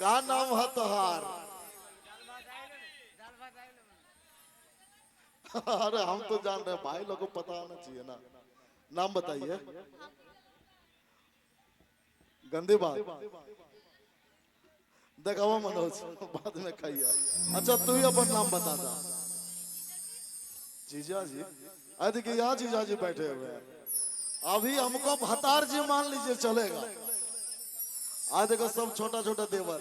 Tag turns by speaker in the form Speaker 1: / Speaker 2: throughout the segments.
Speaker 1: का नाम है तोहार? अरे हम तो जान रहे हैं, भाई लोगों को पता होना चाहिए ना। नाम बताइए। गंदी बात देखावा मनोज, बाद में खाइए। अच्छा तू ही अपन नाम बता दा। जीजा जी, अरे देखिए यहाँ जीजा जी बैठे हुए हैं। अभी हमको भतार जी मान लीजिए चलेगा। आज देखो सब छोटा छोटा देवर।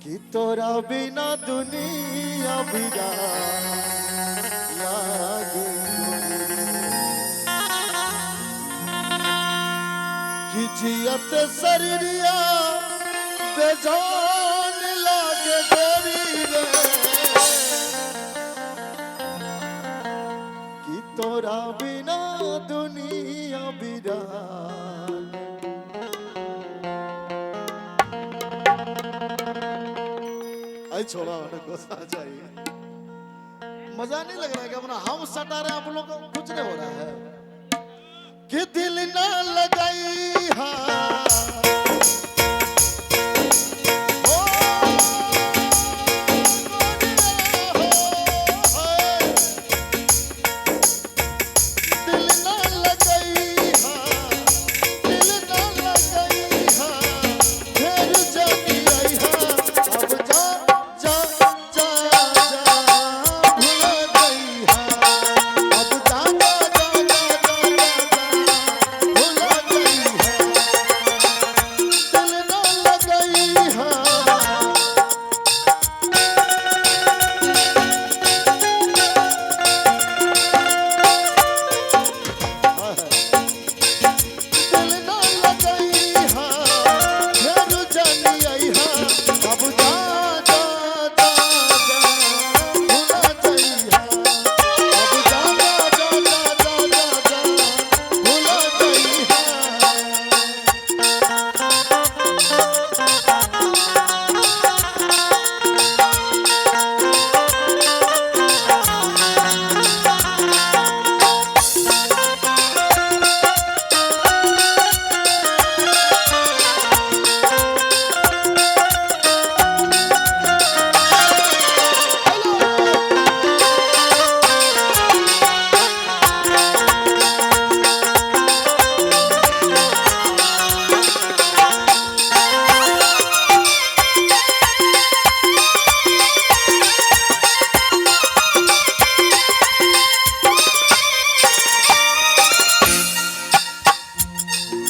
Speaker 1: कि तोरा बिना दुनिया बिना लागे कि जियत शरीरिया बेजान लागे गोरी रे। कि तोरा बिना दुनिया बिरान। आई छोड़ा मैंने गुस्सा चाहिए। मजा नहीं लग रहा है कि अपना हम सटा रहे हैं, आप लोग को कुछ नहीं हो रहा है। कि दिल ना लगाई हाँ ओ दिल ना लगाई हाँ, दिल ना लगाई हाँ, फिर जानी आई हाँ, अब जा जा जा जा भूल गई हाँ, अब जा जा जा जा जा जा भूल गई हाँ, दिल ना लगाई हाँ। दिल ना लगाई हाँ, फिर जानी आई हाँ, अब जा जा जा जा भुला जाई हाँ, अब जा जा जा जा जा जा जा भुला जाई हाँ।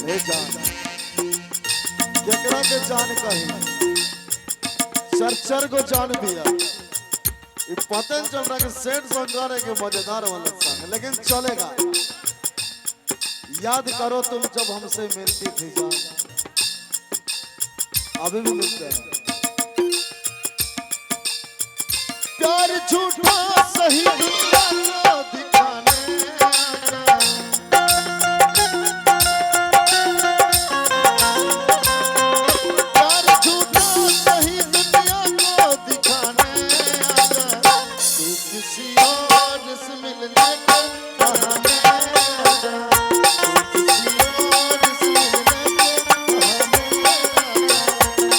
Speaker 1: हे जान, केकरा के जान कही, चर चर को जान दिया। ये पता नहीं चल रहा कि सेठ संग है कि मजेदार वाला संग, लेकिन चलेगा। याद करो तुम जब हमसे मिलती थी जान, अभी भी मिलते हैं। प्यार झूठा सही दुनिया को दिखाने आजा। प्यार झूठा सही दुनिया को दिखाने आजा। तू किसी और से मिलने के बहाने आजा। तू किसी और से मिलने के बहाने आजा।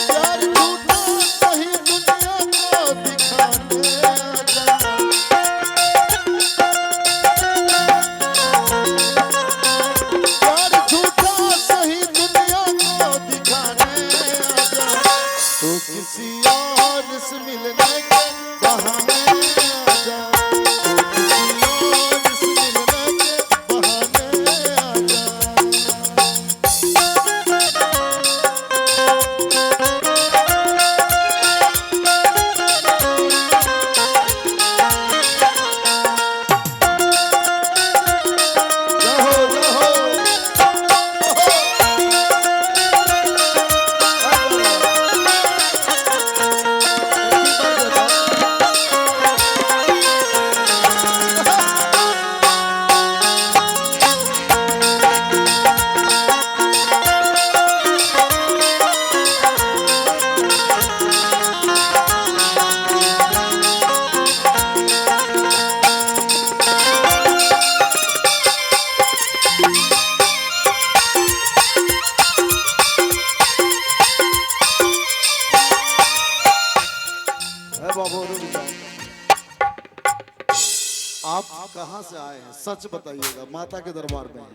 Speaker 1: प्यार झूठा सही दुनिया को दिखाने आजा। सच बताइएगा, माता के दरबार में है।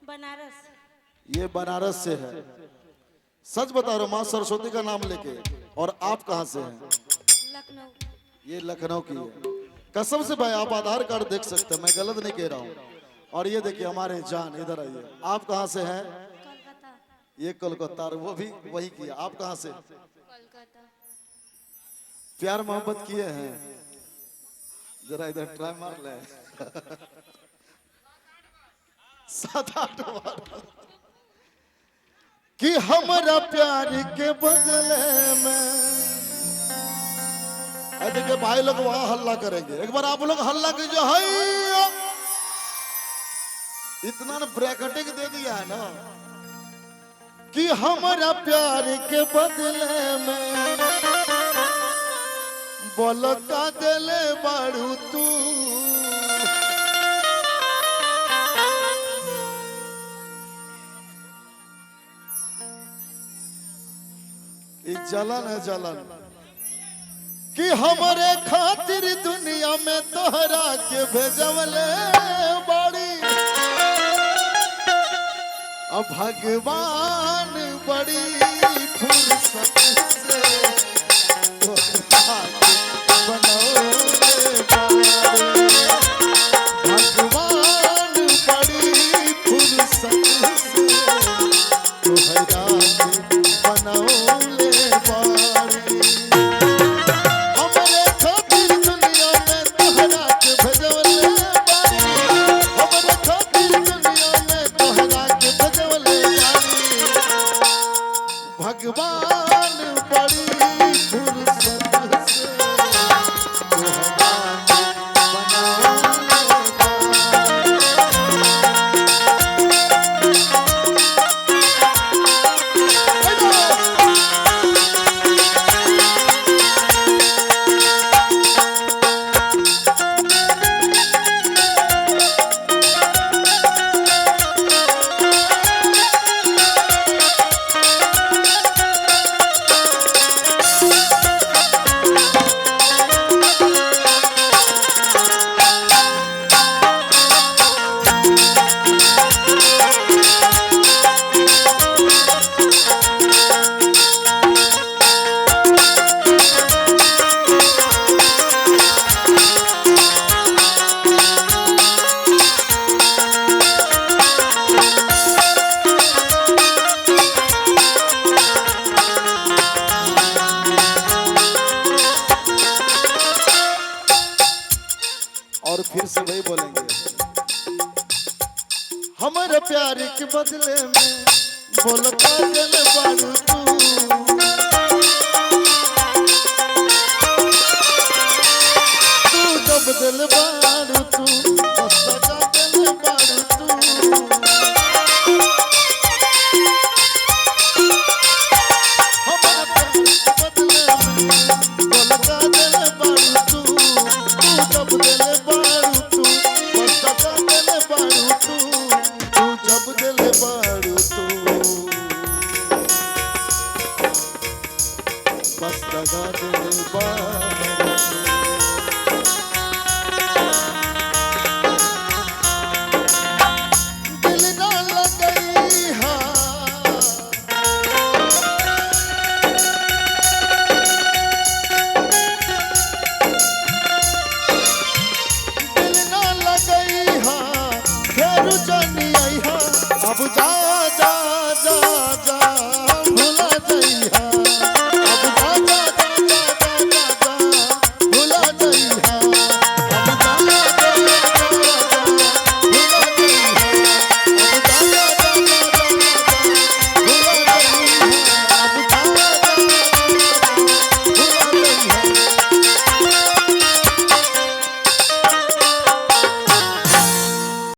Speaker 2: बनारस।
Speaker 1: ये बनारस से है। सच बता रहा हूँ, माँ सरस्वती का नाम लेके। और आप कहाँ से हैं?
Speaker 2: लखनऊ।
Speaker 1: ये लखनऊ की है। कसम से भाई, आप आधार कार्ड देख सकते हैं, मैं गलत नहीं कह रहा हूँ। और ये देखिए हमारे जान, इधर आइए। आप कहाँ से हैं?
Speaker 2: कोलकाता।
Speaker 1: ये कोलकाता, और वो भी वही किया। आप कहाँ से?
Speaker 2: कोलकाता।
Speaker 1: प्यार मोहब्बत किए हैं? जरा इधर ट्राई मार ले। 7-8 बार कि हमारा प्यार के बदले में। अरे देखिए भाई लोग वहां हल्ला करेंगे, एक बार आप लोग हल्ला कीजिए। हैया, इतना ना ब्रैकेटिंग दे दिया है ना कि हमारा प्यार के बदले में बोल का दिले बाड़ू तू। ये जलन है जलन कि हमारे खातिर दुनिया में तोहरा के भेजवले बाड़ी। अब भगवान बड़ी फुर्सत से तोहरा के बनौले बाड़ी। भगवान बड़ी फुर्सत से तोहरा के बनौले बाड़ी। हमरे खातिर दुनिया में तोहरा के भेजवले बाड़ी। हमरे खातिर दुनिया में तोहरा के भेजवले बाड़ी। भगवान बड़ी फुर्सत से तोहरा के बनौले बाड़ी। और फिर से वही बोलेंगे, हमारे प्यार के बदले में बोलता दिल बारू तू। तू जब दिल बारू तू, बस सजा दिल बारू तू। हमारे प्यार के बदले में बोलता दिल बारू तू। तू जब दिल बारू तू, बस सजा दिल बारू तू। तू जब दिल बारू तू, बस सजा